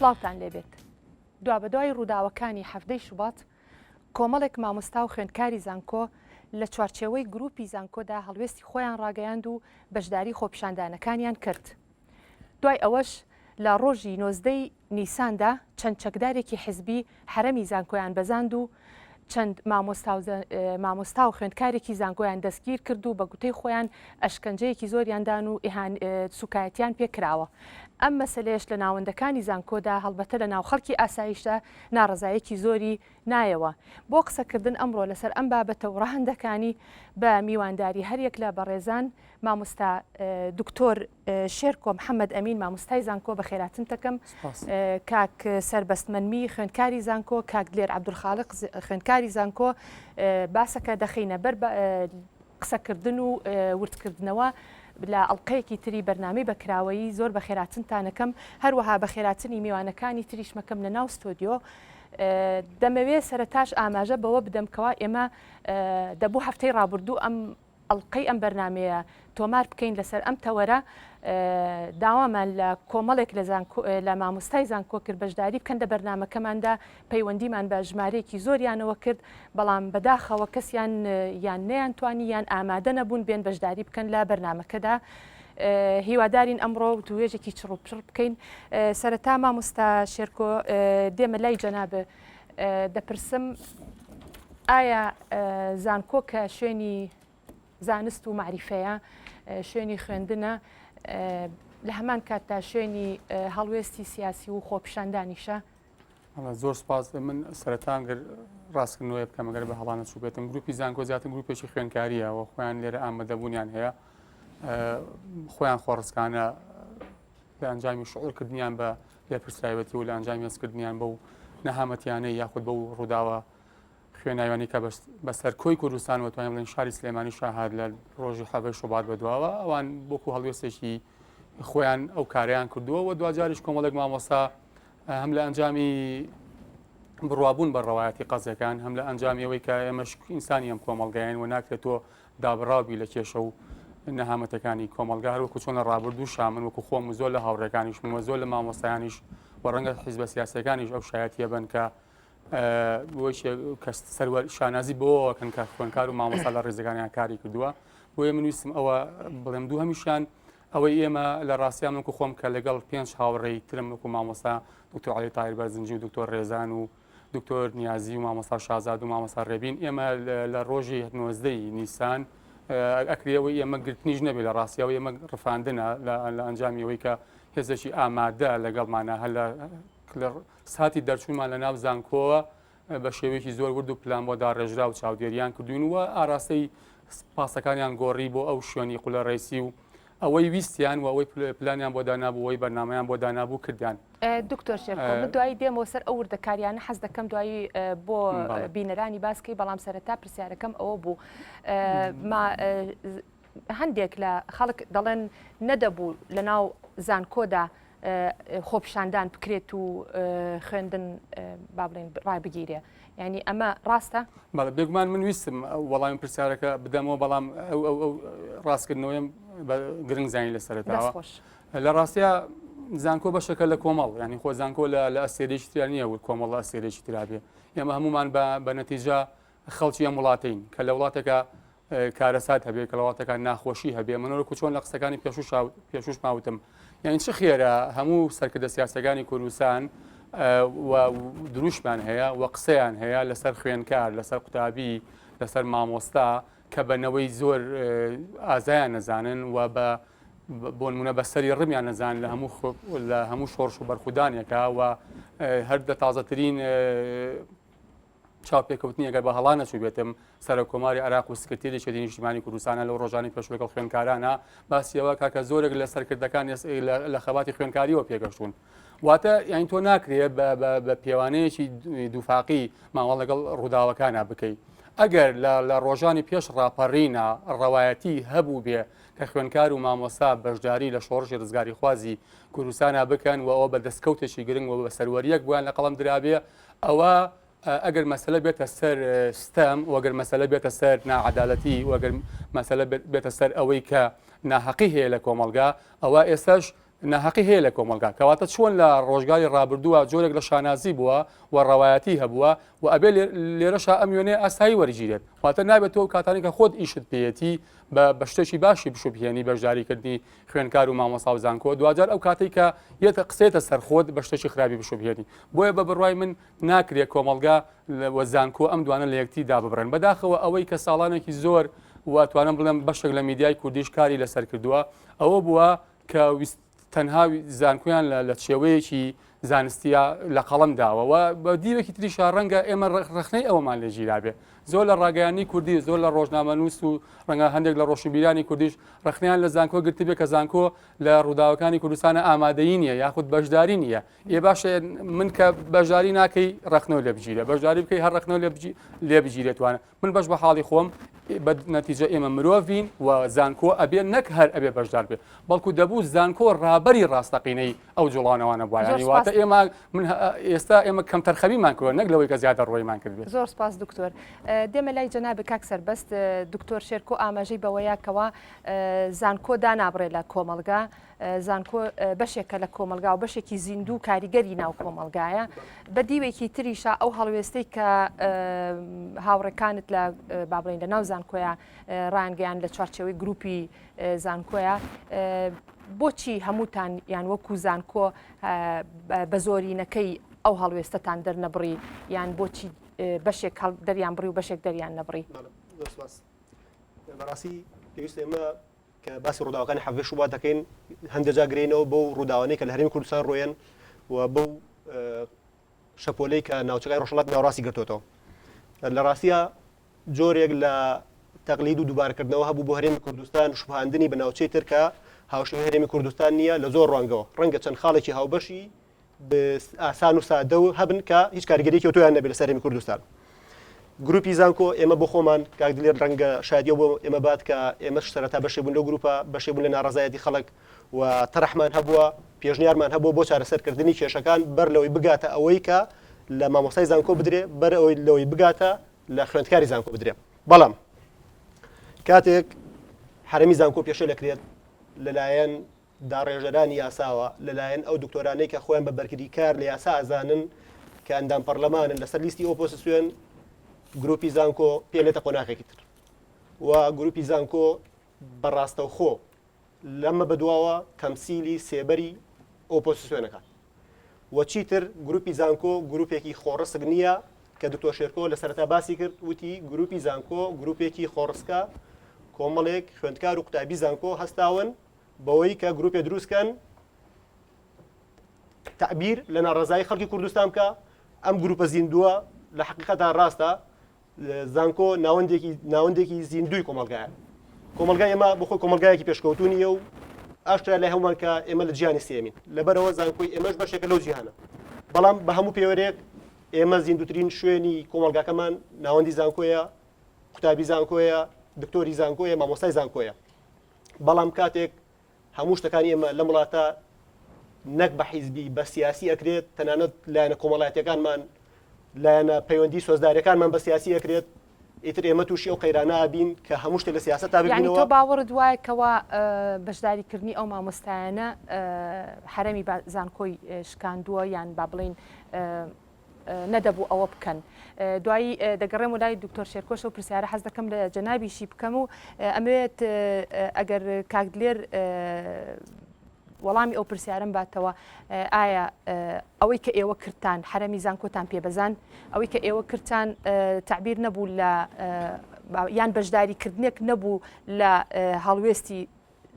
سڵاوتان لێبێت. دوابەدوای ڕووداوەکانی حەڤدەی شوبات، کۆمەڵێک مامۆستا و خوێندکاری زانکۆ لە چوارچێوەی گروپی زانکۆدا هەڵوێستی خۆیان ڕاگەیاند و بەشداری خۆپیشاندانەکانیان کرد. دوای ئەوەش لە ڕۆژی 19 ی نیساندا چەند چەکدارێکی حزبی حەرەمی زانکۆیان بەزاند و چەند مامۆستا و خوێندکارێکی زانکۆیان دەستگیر کرد و بە گوتەی خۆیان ئەشکەنجەیەکی زۆریان دان و سوکایەتیان پێ کراوە. ئەم مەسەلەیەش لە ناوەندەکانی زانکۆدا هەڵبەتە لە ناو خەڵکی ئاساییشدا ناڕەزایەکی زۆری نایەوە. بۆ قسەکردن ئەمڕۆ لەسەر ئەم بابەتە و ڕەهەندەکانی بە میوانداری هەریەک لە بەڕێزان مامۆستا دکتۆر شێرکۆ محەمەد ئەمین مامۆستای زانکۆ بەخێراتن دەکەم، کاک سەربەست مەنمی خوێندکاری زانکۆ، کاک دلێر عەبدولخالق خوێندکاری زانکۆ، باسەکە دەخەینە بەر قسەکردن و وردکردنەوە لە ئەڵقەیەکی تری بەرنامەی بەکراوەیی زۆر بەخێراتنتانەکەم، هەروەها بەخێراتنی میوانەکانی تریشمەکەم لە ناو ستۆدیۆ. دەمەوێ سەرەتاش ئاماژە بەوە بدەم کەوا ئێمە دەبوو هەفتەی ڕابردوو ئەم ئەڵقەی ئەم بەرنامەیە تۆمار بکەین لەسەر ئەم تەوەرە داوامان لە کۆمەڵێک لە زانکۆ لە مامۆستای زانکۆ کرد بەشداری بکەن لە بەرنامەکەماندا پەیوەندیمان بە ژمارەیەکی زۆریانەوە کرد بەڵام بەداخەوە کەسیان یان نەیانتوانی یان ئامادە نەبوون بێن بەشداری بکەن لە بەرنامەکەدا هیوادارین ئەمڕۆ وتوێژێکی چڕ و پڕ بکەین سەرەتا مامۆستا شێرکۆ دێمە لای جەناب دەپرسم ئایا زانکۆ کە شوێنی زانست و مەعریفەیە، شوێنی خوێندنە، لە هەمان کاتدا شوێنی هەڵوێستی سیاسی و خۆپیشاندانیشە؟ زۆر سپاس من سەرەتا گەر ڕاستکردنەوەی بکەم گەر بە هەڵانە چووبێتم گروپی زانکۆ زیاتر گروپێکی خوێندکاریە و خۆیان لێرە ئامادەبوونیان هەیە خۆیان خۆڕسکانە لە ئەنجامی شعورکردنیان بە لێپرسراوێتی و لە ئەنجامی هەستکردنیان بەو نەهامەتیانەی یاخود بەو ڕووداوە خوێناویانەی کە بەسەر کۆی کوردستان و توانین بڵێین شاری سلێمانی شاهات لە ڕۆژی حەڤەی شوبات بەدواوە ئەوان وەکو هەڵوێستێکی خۆیان ئەو کاریان کردووە و دواجاریش کۆمەڵێک مامۆستا هەم لە ئەنجامی بڕوابوون بە ڕەوایەتی قەزەکان هەم لە ئەنجامی ئەوەی کە ئێمەش ئینسانی ئەم کۆمەڵگایین و ناکرێت تۆ دابڕاو بی لە کێشە و نەهامەتەکانی کۆمەڵگا هەر وەکو چۆن لە ڕابردووشا من وەکو خۆم و زۆر لە هاوڕێکانیشم و زۆر لە مامۆستایانیش و ڕەنگە حیزبە سیاسیەکانیش ئەو شایەتیە بن کە کە سەروەر شانازی بۆەوەکەن کە خوێنکار و مامۆستا لە ڕیزەکانیان کاری کردووە بۆیە من ویستم ئەوە بڵێم دوو هەمیشان ئەوەی ئێمە لە ڕاستیان وەکو خۆم کە لەگەڵ پێنج هاوڕێی ترم وەکو مامۆستا دکتۆر علی تایر بەرزنجی و دکتۆر ڕێزان و دکتۆر نیازی و مامۆستا شازاد و مامۆستا ڕێبین ئێمە لە ڕۆژی 19 ی نیسان ئەکرێ ئەوەی ئێمە گرتنیش نەبێت لە ڕاستیەوە ئێمە ڕفاندنە لە ئەنجامی ئەوەی کە هێزێکی ئامادە لەگەڵمانە هەر لە ساتی دەرچوونمان لە ناو زانکۆوە بە شێوەیەکی زۆر ورد و پلان بۆ داڕێژرا و چاودێریان کردوین و ئاراستەی پاسەکانیان گۆڕی بۆ ئەو شوێنی قولە ڕێسی و ئەوەی ویستیان و ئەوەی پلانیان بۆ دانابوو ئەوەی بەرنامەیان بۆ دانابوو کردیان. دکتۆر شێرکۆ من دوایی دێمەوە سەر ئەو وردەکاریانە حەز دەکەم دوایی بۆ بینەرانی باس کەی بەڵام سەرەتا پرسیارەکەم ئەوە بوو ما هەندێک لە خەڵک دەڵێن نەدەبوو لە ناو زانکۆدا خۆپیشاندان بکرێت و خوێندن با بڵێن ڕابگیرێ یعنی ئەمە ڕاستە؟ بەڵێ بێگومان من ویستم وەڵامی پرسیارەکە بدەمەوە بەڵام ئەو ئەو ئەو ڕاستکردنەوەیم بە گرنگ زانی لە سەرەتاوە لە ڕاستیا زانکۆ بەشەکە لە کۆمەڵ ینی خۆ زانکۆ لە لە ئەستێرێکی ترا نییە و کۆمەڵ لە ئەستێرێکی ترا بێ ئێمە هەمومان بە بە نەتیجە خەڵکی ئەم وڵاتین کە لە وڵاتێکە کارەسات هەبێ کە لە وڵاتەکان ناخۆشی هەبێ من وەکو چۆن لە قسەکانی پێشوش ماوتم یعنی چ خێرە هەموو سەرکردە سیاسەکانی کوردستان و دروشمان هەیە و قسەیان هەیە لەسەر خوێنکار لەسەر قوتابی لەسەر مامۆستا کە بە نەوەی زۆر ئازایان نەزانن و بە بۆ نمونە بە سەری ڕمیان نەزان لە هەموو لە هەموو شۆڕش و بەرخودانێکە و هەر لە تازەترین چاوپێکەوتنی ئەگەر بە هەڵا نەچووبێتم سەرۆک کۆماری عێراق و سکرتێری یەکێتی نیشتیمانی کوردستانە لەو ڕۆژانی پێشوو لەگەڵ خوێندکارانە باسی ئەوە کاکە زۆرێک لە سەرکردەکان لە خەباتی خوێندکاریەوە پێگەشتون واتە یانی تۆ ناکرێ بە پێوانەیەکی دووفاقی مامەڵە لەگەڵ ڕووداوەکانە بکەیت ئەگەر لە ڕۆژانی پێش ڕاپەڕینە ڕەوایەتی هەبوو بێ کە خوێندکار و مامۆستا بەشداری لە شۆڕشی ڕزگاریخوازی کوردستانە بکەن و ئەوە بە دەستکەوتێکی گرنگ و بە سەروەریەک بۆیان لە قەڵەم درابێ ئەوە ئەگەر مەسەلە بێتە سەر ستەم و ئەگەر مەسەلە بێتە سەر ناعەدالەتی و ئەگەر مەسەلە بێتە سەر ئەوەی کە ناهەقی هەیە لە کۆمەڵگا ئەوە ئێستاش. ناهەقی هەیە لە کۆمەڵگا کەواتە چۆن لە ڕۆژگاری ڕابردووە جۆرێک لە شانازی بووە و ڕەوایەتی هەبووە و ئەبێ لێرەشا ئەم وێنەیە ئاسایی وەرگیرێت واتە نابێت تۆ کاتانی کە خۆت ئیشت پێیەتی بە بە شتێکی باشی بشوبهێنی بەشداریکردنی خوێنکار و مامۆسا و زانکۆ دواجار ئەو کاتێک کە یەتە قسێتە سەر خۆت بە شتێکی خراپی بشوبهێنی بۆیە بە بڕوای من ناکرێت کۆمەڵگا و زانکۆ ئەم دوانە لە یەکتری داببڕێن. بەداخەوە ئەوەی کە ساڵانێکی زۆر و ئەتوانم بڵێم بەشێک لە میدیای کوردیش کاری لەسەر کردووە ئەوە بووە کە تەنها زانکۆیان لە چێوەیەکی زانستیە لە قەڵەم داوە و بە دیوێکی تریشا ڕەنگە ئێمە ڕەخنەی ئەوەمان لێ گیرابێ زۆر لە ڕاگەیانی کوردی زۆر لە ڕۆژنامەنووس و ڕەنگە هەندێک لە ڕۆشنبیرانی کوردیش ڕەخنەیان لە زانکۆ گرتبێ کە زانکۆ لە ڕووداوەکانی کوردستانە ئامادەیی نییە یاخود بەشداری نییە ئێ باشە من کە بەشداری ناکەی ڕەخنەو لێ بگیرێ بەشداری بکەی هەر ڕەخنەو لێ بگیرێتوانە من بەش بە حاڵی خۆم بە نەتیجە ئێمە مرۆڤین و زانکۆ ئەبێ نەک هەر ئەبێ بەشدار بێ بەڵکو دەبوو زانکۆ ڕابەری ڕاستەقینەی ئەو جوڵانەوانە بووە واتە ئێمە من ئێستا ئێمە کەم تەرخەمیمان کردوە نەک لەوەی کە زیادە ڕۆیمان کردبێت زۆر سپاس دکتۆر دێمە لای جەنابی کاک سەربەست دکتۆر شێرکۆ ئاماژەی بەوەیە کەوا زانکۆ دانابڕێ لە کۆمەڵگا زانکۆ بەشێکە لە کۆمەڵگا و بەشێکی زیندوو و کاریگەری ناو کۆمەڵگایە بە دیوێکی تریشا ئەو هەڵوێستەی کە هاوڕێکانت لە با بڵێین لە ناو زانکۆیە ڕانگەیان لە چوارچێوەی گروپی زانکۆیە بۆچی هەمووتان یان وەکو زانکۆ بە زۆرینەکەی ئەو هەڵوێستەتان دەرنەبڕی یان بۆچی بەشێک دەریان بڕی و بەشێک دەریان نەبڕی؟ بەڕاستی پێویستە ئێمە کە باسی ڕووداوەکانی حەڤدەی شوبات دەکەین هەندێک جار گرێینەوە بەو ڕووداوانەی کە لە هەرێمی کوردستان ڕۆیەن و بەو شەپۆلەی کە ناوچەکانی ڕۆژهەڵاتی ناوەڕاستی گرتووەتەوە. لە ڕاستیا جۆرێک لە تەقلید و دووبارەکردنەوە هەبوو بۆ هەرێمی کوردستان شوبهاندنی بە ناوچەی تر کە هاوشێوەی هەرێمی کوردستان نییە لە زۆر ڕوانگەوە ڕەنگە چەند خاڵێکی هاوبەشی ئاسان و سادە و هەبن کە هیچ کاریگەریەکی ئەوتۆیان نەبێت لەسەر هەرێمی کوردستان. گروپی زانکۆ ئێمە بۆ خۆمان کاک دلێر ڕەنگە شایەدیەوە بۆ ئێمە بات کە ئێمەش سەرەتا بەشێ بوون لەو گروپە بەشێ بوون لە ناڕەزایەتی خەڵک و تەرحمان هەبووە پێشنیارمان هەبووە بۆ چارەسەرکردنی کێشەکان بەر لەوەی بگاتە ئەوەی کە لە مامۆستای زانکۆ بدرێ بەر ئەوەی لەوەی بگاتە لە خوێندکاری زانکۆ بدرێ بەڵام کاتێک حەرەمی زانکۆ پێشێل دەکرێت لەلایەن داڕێژەرانی یاساوە لەلایەن ئەو دکتۆرانەی کە خۆیان بە بەرگریکار لە یاسا ئەزانن کە ئەندام پەرلەمانن لەسەر لیستی ئۆپۆسیسیۆن گروپی زانکۆ پێ لێتە قۆناغێکی تر و گروپی زانکۆ بە ڕاستەوخۆ لەمە بەدواوە تەمسیلی سێبەری ئۆپۆسیسیۆنەکان و چیتر گروپی زانکۆ گروپێکی خۆڕسک نییە کە دکتۆر شێرکۆ لە سەرەتا باسی کرد وتی گروپی زانکۆ گروپێکی خۆڕسکە کۆمەڵێک خوێندکار و قوتابی زانکۆ هەستاون بەوەی کە گروپێ دروست کەن تەعبیر لە ناڕەزایی خەڵکی کوردستان بکە ئەم گروپە زیندووە لە حقیقەتا ڕاستە زانکۆ ناوەندێکی ناوەندێکی زیندوی کۆمەلگایە کۆمەلگای ئێمە بخۆی کۆمەلگایەکی پێشکەوتو نییە و ئاشکرا لای هەمووان کە ئێمە لە جیهانی سێمین لەبەرەوە زانکۆی ئێمەش بەشێکە لەو جیهانە بەڵام بە هەموو پێوەرێک ئێمە زیندوترین شوێنی کۆمەلگاکەمان ناوەندی زانکۆیە قوتابی زانکۆیە دکتۆری زانکۆیە مامۆستای زانکۆیە بەڵام کاتێک هەموو شتەکانی ئێمە لەم وڵاتە نەک بە حیزبی بە سیاسی ئەکرێت تەنانەت لایەنە کۆمەڵایەتەکانمان لایەنە پەیوەندی سۆزدارەکانمان بە سیاسی ئەکرێت ئیتر ئێمە تووشی ئەو قەیرانە ئەبین کە هەموو شتێک لە سیاسەتا یعنی ببینەوە تۆ باوەڕت وایە کەوا بەشداریکردنی ئەو مامۆستایانە حەرەمی زانکۆی شکاندووە یان با بڵین نەدەبوو ئەوە بکەن. دوایی دەگەڕێمەوە لای دکتۆر شێرکۆش ئەو پرسیارە حەز دەکەم لە جەنابیشی بکەم و ئەمەوێت ئەگەر کاک دلێر وەڵامی ئەو پرسیارم باتەوە ئایا ئەوەی کە ئێوە کردتان حەرەمی زانکۆتان پێبەزان ئەوەی کە ئێوە کردتان تعبیر نەبوو لە یان بەشداریکردنێک نەبوو لە هەڵوێستی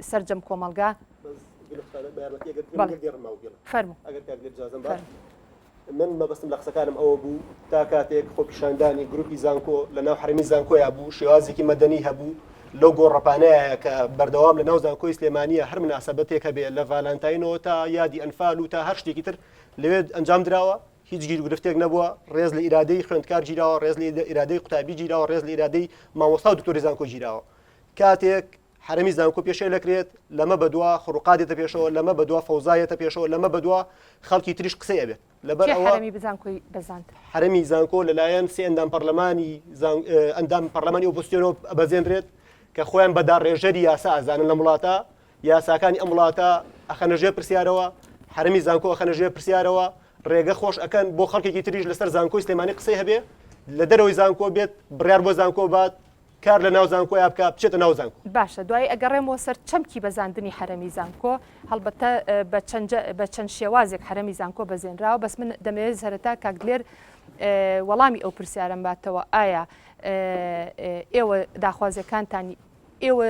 سەرجەم کۆمەڵگا. فەرموو. من مەبەستم لە قسەکانم ئەوە بوو تا کاتێک خۆپیشاندانی گروپی زانکۆ لە ناو حەرەمی زانکۆیا بوو شێوازێکی مەدەنی هەبوو لەو گۆڕەپانەیە کە بەردەوام لە ناو زانکۆی سلێمانیە هەر مناسبەتێک هەبێ لە ڤالانتاینەوە تا یادی ئەنفال و تا هەر شتێکی تر لەوێ ئەنجام دراوە هیچ گیروگرفتێک نەبووە ڕێز لە ئیرادەی خوێندکار گیراوە ڕێز لە ئیرادەی قوتابی گیراوە ڕێز لە ئیرادەی مامۆستا و دکتۆری زانکۆ گیراوە کاتێک حەرەمی زانکۆ پێشێل ئەکرێت، لەمە بەدوا خروقات دێتە پێشەوە، لەمە بەدوا فەوزا یەتە پێشەوە، لەمە بەدوا خەڵکی تریش قسەی ئەبێت. لەبەر کێ ئەوە حەرەمی زانکۆی بەزاند؟ حەرەمی زانکۆ لەلایەن سێ ئەندام پەرلەمانی ئەندام پەرلەمانی ئۆپۆزسیۆنەوە ئەبەزێنرێت کە خۆیان بە داڕێژەری یاسا ئەزانن لەم وڵاتە، یاساکانی ئەم وڵاتە ئەخەنە ژێر پرسیارەوە، حەرەمی زانکۆ ئەخەنە ژێر پرسیارەوە، ڕێگە خۆش ئەکەن بۆ خەڵکێکی تریش لەسەر زانکۆی سلێمانی قسەی هەبێ، لە دەرەوەی زانکۆ بێت بڕیار بۆ زانکۆ بات، کار لە ناو زانکۆیا بکا، بچێتە ناو زانکۆ. باشە دوایی ئەگەڕێمەوە سەر چەمکی بەزاندنی حەرەمی زانکۆ، هەڵبەتە بە چەند بە چەند شێوازێک حەرەمی زانکۆ بەزێنراوە، بەس من دەمەوێت سەرەتا کاک دلێر وەڵامی ئەو پرسیارەم باتەوە ئایا ئێوە داخوازیەکانتان ئێوە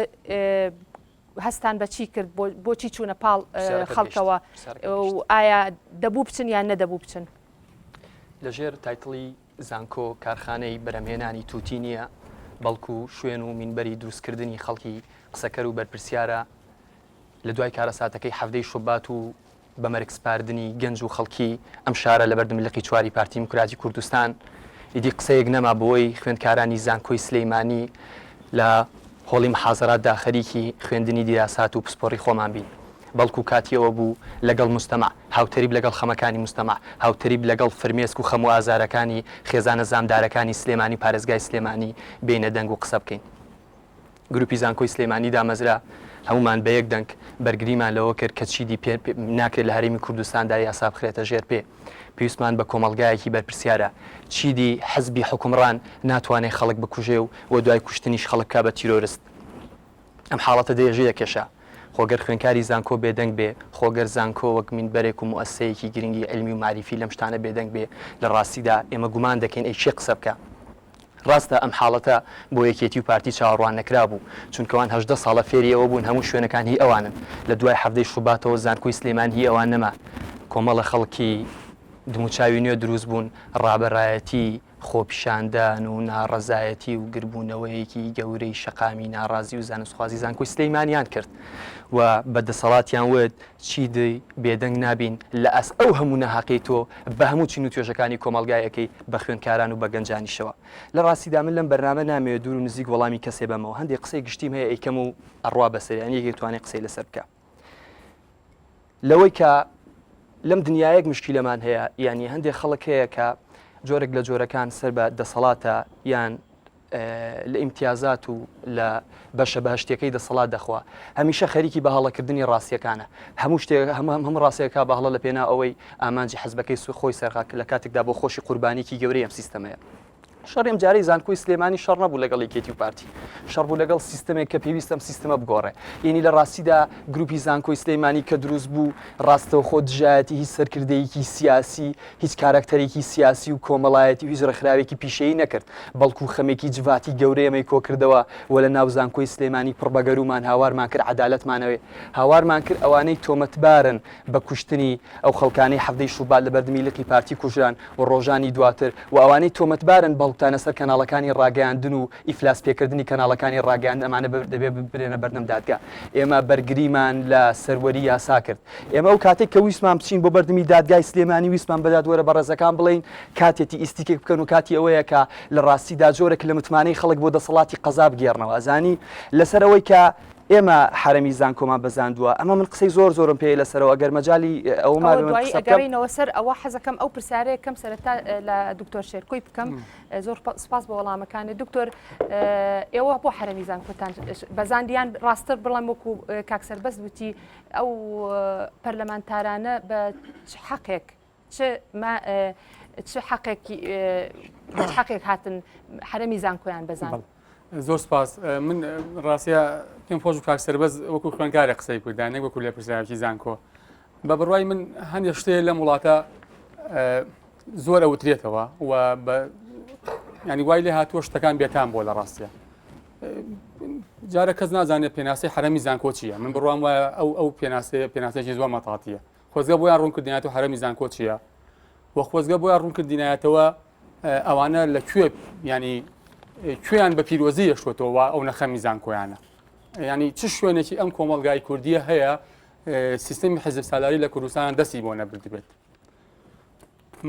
هەستان بە چی کرد بۆچی چوونە پاڵ خەڵکەوە و ئایا دەبوو بچن یان نەدەبوو بچن؟ لەژێر title ی زانکۆ کارخانەی بەرهەمهێنانی توتی نییە، بەڵکو شوێن و مینبەری دروستکردنی خەڵکی قسەکەر و بەرپرسیارە، لە دوای کارەساتەکەی حەڤدەی شوبات و بە مەرگ سپاردنی گەنج و خەڵکی ئەم شارە لەبەردم لقی چواری پارتی دیموکراتی کوردستان، ئیدی قسەیەک نەما بۆوەی خوێندکارانی زانکۆی سلیمانی لە هۆڵی محازەراتدا خەریکی خوێندنی دیراسات و پسپۆڕی خۆمان بین، بەڵکو کاتی ئەوە بوو لەگەڵ موجتەمەع، هاوتەریب لەگەڵ خەمەکانی موجتەمەع، هاوتەریب لەگەڵ فرمێسک و خەم و ئازارەکانی خێزانە زامدارەکانی سلێمانی و پارێزگای سلێمانی بێینە دەنگ و قسە بکەین. گروپی زانکۆی سلێمانی دامەزرا، هەموومان بە یەک دەنگ بەرگریمان لەوە کرد کە چیدی پێ ناکرێت لە هەرێمی کوردستاندا یاسا بخرێتە ژێر پێ. پێویستمان بە کۆمەڵگایەکی بەرپرسیارە. چیدی حزبی حوکمڕان ناتوانێ خەڵک بکوژێ و و دوای کوشتنیش خەڵک بکا بە تیرۆرست. ئەم حاڵەتە درێژەی دەکێشا. خۆ گەر خوێنکاری زانکۆ بێدەنگ بێ، خۆ گەر زانکۆ وەک مینبەرێک و موئەسسەیەکی گرنگی عیلمی و مەعریفی لەم شتانە بێدەنگ بێ، لە ڕاستیدا ئێمە گومان دەکەین ئەی کێ قسە بکا؟ ڕاستە ئەم حاڵەتە بۆ یەکێتی و پارتی چاوەڕوان نەکراو بوو، چونکە وان 18 ساڵە فێری ئەوە بوون هەموو شوێنەکان هی ئەوانن، لە دوای حەڤدەی شوباتەوە زانکۆی سلێمان هی ئەوان نەما، کۆمەڵە خەڵکی دموچاوی نوێ دروست بوون، ڕابەرایەتی خۆپیشاندان و ناڕەزایەتی و گربوونەوەیەکی گەورەی شەقامی ناڕازی و زانستخوازی زانکۆی سلێمانیان کرد و بە دەسەڵاتیان وت چیدی بێدەنگ نابین لە ئاست ئەو هەموو ناهەقیەی تۆ بە هەموو چین و توێژەکانی کۆمەڵگای ئەکەی بە خوێندکاران و بە گەنجانیشەوە. لە ڕاستیدا من لەم بەرنامە نامەوێ دوور و نزیک وەڵامی کەسێ بەمەوە هەندێ قسەی گشتیم هەیە ئەیکەم و ئەڕوا بەسەر یان یەکێک توانێ قسەی لەسەر بکا لەوەی کە لەم دنیایەک مشکیلەمان هەیە یانی هەندێک خەڵک هەیە کە جۆرێک لە جۆرەکان سەر بە دەسەڵاتە یان لە ئیمتیازات و لە بەشە بەهەشتیەکەی دەسەڵات دەخوا هەمیشە خەریکی بە هەڵەکردنی ڕاستیەکانە هەموو شتێک هەموو ڕاستیەکە بە هەڵە لە پێنا ئەوەی ئامانجی حزبەکەی سو خۆی سەرخا لە کاتێکدا بۆ خۆشی قوربانیکی گەورەی ئەم سیستەمەیە. شەڕی ئەم جارەی زانکۆی سلێمانی شەڕ نەبوو لەگەڵ یەکێتی و پارتی شەڕ بوو لەگەڵ سیستەمێک کە پێویستە ئەم سیستەمە بگۆڕێ یعنی لە ڕاستیدا گروپی زانکۆی سلێمانی کە دروست بوو ڕاستەوخۆ دژایەتی هیچ سەرکردەیەکی سیاسی هیچ کاراکتەرێکی سیاسی و کۆمەڵایەتی و هیچ ڕێکخراوێکی پیشەیی نەکرد، بەڵکو خەمێکی جڤاتی گەورەی ئێمەی کۆکردەوە و لە ناو زانکۆی سلێمانی پڕ بە گەروومان هاوارمان کرد عەدالەتمان ئەوێ. هاوارمان کرد ئەوانەی تۆمەتبارن بە کوشتنی ئەو خەڵکانەی حەڤدەی شوبات لە بەردمی لقی پارتی کوژران و ڕۆژانی دواتر و ئەوانەی تۆمەتبارن بە هەڵکوتانە سەر کەناڵەکانی ڕاگەیاندن و ئیفلاس پێکردنی کەناڵەکانی ڕاگەیاندن ئەمانە دەبێ ببرێنە بەردەم دادگا. ئێمە بەرگریمان لە سەروەری یاسا کرد. ئێمە ئەو کاتەی کە ویستمان بچین بۆ بەردمی دادگای سلێمانی ویستمان بە دادوەرە بەڕێزەکان بڵێین کاتێتی ئیستیکێک بکەن و کاتی ئەوەیە کە لە ڕاستیدا جۆرێک لە متمانەی خەڵک بۆ دەسەڵاتی قەزا بگێڕنەوە ئەزانی لەسەر ئەوەی کە ئێمە حەرەمی زانکۆمان بەزاندووە ئەمە من قسەی زۆر زۆرم پێی لەسەرەوە ئەگەر مەجالی ئەوە مابێ من قسە بکەم. ئەگەڕێینەوە سەر ئەوە حەزەکەم ئەو پرسیارەیە کەم سەرەتا لە دکتۆر شێرکۆی بکەم زۆر سپاس بۆ وەڵامەکانت دکتۆر ئێوە بۆ حەرەمی زانکۆتان بەزاندیان ڕاستتر بڵێم وەکو کاک سەربەست وتی ئەو پەرلەمانتارانە بە چ حەقێک چ چ حەقێکی حەقێک هاتن حەرەمی زانکۆیان بەزان زۆر سپاس من ڕاستە پێم خۆش کاک سەربەز وەکو خوێنکارە قسەی کوردان نەک وەکو لێپرسراوێکی زانکۆ بە بڕوای من هەندێک شتێ لەم وڵاتە زۆر ئەوترێتەوە و بە ینی وای لێ هاتووە شتەکان بێتان بۆ لە ڕاستە جارە کەس نازانێت پێناسەی حرەمی زانکۆ چییە من بڕوام وایە ئەو ئەو پێناسەیە پێناسەیەکی زۆر مەتاتیە خۆزگە بۆیان ڕوونکردنایەتەوە حرەمی زانکۆ چییە و خۆزگە بۆیان ڕوونکردینایەتەوە ئەوانە لە کوێ ینی کوێیان بە پیرۆزی یەشتۆتەوە ئەو نەخەمی زانکۆیانە ینی چ شوێنێکی ئەم کۆمەڵگای کوردیە هەیە سیستمی حزب سالاری لە کوردستان دەستی بۆ نەبردبێت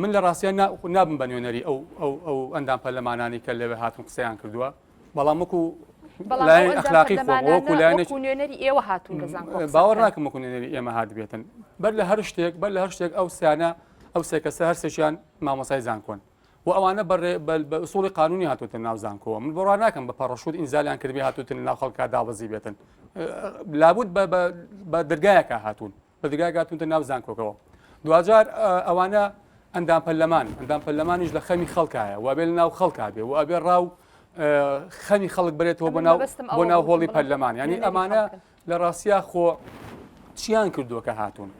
من لە ڕاستیا نابم بە نوێنەری ئەو ئەو ئەو ئەندام پەرلەمانانی کە لەوێ هاتون قسەیان کردووە بەڵام وەکو لایەنی ئەخلاقی خۆم وەکو لایەنێک نوێنەری ئێوە هاتوون لە زانکۆ باوەڕ ناکەم وەکو نوێنەری ئێمە هاتبێتن بەر لە هەر شتێک بەر لە هەر شتێک ئەو سیانە ئەو سێ کەسە هەر سێکیان مامۆسای زانکۆن و ئەوانە بە ئوسوڵی قانونی هاتوتن ناو زانکۆوە من بڕوا ناکەم بە پەڕەشوت ئینزالیان کردبێ هاتوتن ناو خەڵکا دابەزی بێتن لابد بە دەرگایەکە هاتوون. بە دەرگای هاتوونتە ناو زانکۆکەوە. دواجار ئەوانە ئەندام پەرلەمان، ئەندام پەرلەمانیش لە خەمی خەڵکایە و ئەبێ لە ناو خەڵکا بێ و ئەبێ ڕاو خەمی خەڵک بەرێتەوە بۆ ناو بۆ ناو هۆڵی پەرلەمان. یانی ئەمانە لە ڕاستیا خۆ چیان کردووە کە هاتوون؟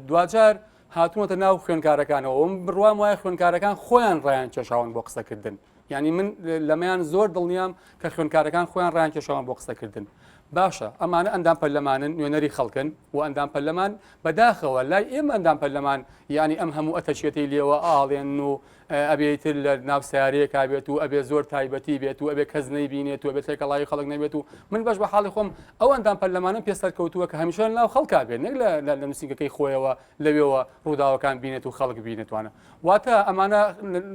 دواجار هاتوونەتە ناو خوێندکارەکانەوە من بڕوام وایە خوێندکارەکان خۆیان ڕایان کێشاون بۆ قسەکردن یعنی من لەمەیان زۆر دڵنیام کە خوێندکارەکان خۆیان ڕایان کێشاون بۆ قسەکردن باشە ئەمانە ئەندام پەرلەمانن نوێنەری خەڵکن و ئەندام پەرلەمان بەداخەوە لای ئێمە ئەندام پەرلەمان یعنی ئەم هەموو ئەتەچێتەی لێوە ئاڵێن و ئەبێ ئیتر لە ناو سەیارەیەکا بێت و ئەبێ زۆر تایبەتی بێت و ئەبێ کەس نەیبینێت و ئەبێ تێکەڵاوی خەڵک نەبێت و من بەش بە حاڵی خۆم ئەو ئەندام پەرلەمانەم پێ سەرکەوتووە کە هەمیشە لە ناو خەڵکا بێت نەک لە لە نووسینگەکەی خۆیەوە لەوێوە ڕووداوەکان بینێت و خەڵک بینێتوانە واتە ئەمانە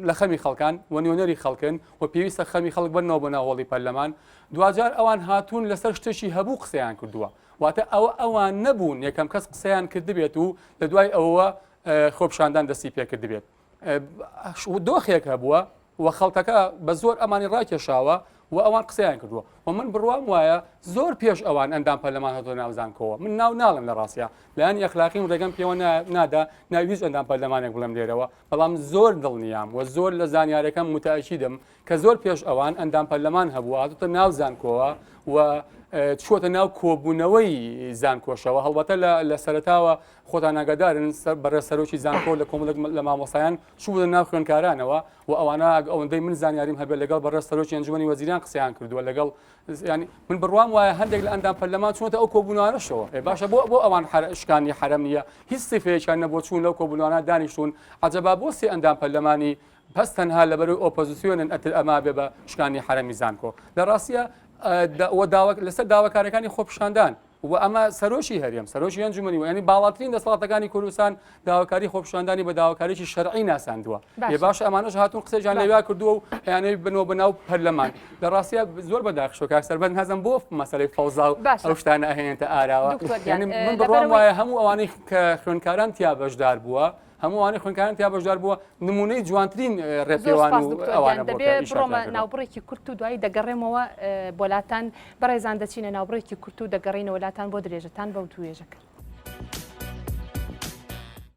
لە خەمی خەڵکان و نوێنەری خەڵکن و پێویستە خەمی خەڵک بەرنەوە بۆ ناو هۆڵی پەرلەمان دواجار ئەوان هاتوون لەسەر شتێکی هەبوو قسەیان کردووە واتە ئەوە ئەوان نەبوون یەکەم کەس قسەیان کردبێت و لە دوای ئەوە خۆپیشاندان دەستی پێکردبێت دۆخێک هەبووە و خەڵکەکە بە زۆر ئەمانی ڕاکێشاوە و ئەوان قسەیان کردووە و من بڕوام وایە زۆر پێش ئەوان ئەندام پەرلەمان هاتۆ ناو زانکۆوە من ناو ناڵم لە ڕاستە لایەنی ئەخلاقیم ڕێگەم پێوە نادا ناوی هیچ ئەندام پەرلەمانێک بڵێم لێرەوە بەڵام زۆر دڵنیام و زۆر لە زانیارەکەم متەئەکیدم کە زۆر پێش ئەوان ئەندام پەرلەمان هەبووە هاتۆتە ناو زانکۆوە و چووەتە ناو کۆبوونەوەی زانکۆشەوە هەڵبەتە لە سەرەتاوە خۆتان ئاگادارن بەڕێز سەرۆکی زانکۆ لە کۆمەڵێک لە مامۆستایان چوونە ناو خوێندکارانەوە و ئەوانە ئەوەندەی من زانیاریم هەبێت لەگەڵ بەڕێز سەرۆکی ئەنجومەنی وەزیران قسەیان کردووە لەگەڵ ینی من بڕوام وایە هەندێک لە ئەندام پەرلەمان چوونەتە ئەو کۆبوونانەشەوە باشە بۆ بۆ ئەوان شکانی حەرەم نییە هیچ سیفەیەکیان نەبووە چوون لەو کۆبوونانە دانیشتون عەجەبا بۆ سێ ئەندام پەرلەمانی بەس تەنها لەبەرەی ئۆپۆزیسیۆنن ئەتر ئەما بێ بە شکانی حەرەمی زانکۆ لە ڕاستیە لەسەر داواکارەکانی خۆپیشاندان و ئەمە سەرۆکی هەرێم سەرۆکی ئەنجومەنی و ینی باڵاترین دەسەڵاتەکانی کوردستان داواکاری خۆپیشاندانی بە داواکاریی شەرعی ناساندووە ێ باش ئەمانەش هاتوون قسەیان لەویا کردووە و ئەیانەوێت بنەوە بە ناو پەرلەمان لە ڕاستیا زۆر بەداخشۆ کاک سەربەند نازم بۆ مەسەلەی فەوزا و ئەو شتانە ئەهێنێتە ئاراوە یعنی من بڕوام وایە هەموو ئەوانەی کە خوێندکاران تیا بەشدار بووە هەموو ئەوانەی خوێندکاران تیا بەشدار بووە نمونەی جوانترین ڕێپێوان و ئەوانە بووە دەبێ بڕۆمە ناوبڕێکی کورت و دوایی دەگەڕێمەوە بۆلاتان بەڕێزان دەچینە ناوبڕێکی کورت و دەگەڕێینەوە لاتان بۆ درێژەتان بە وتووێژەکە.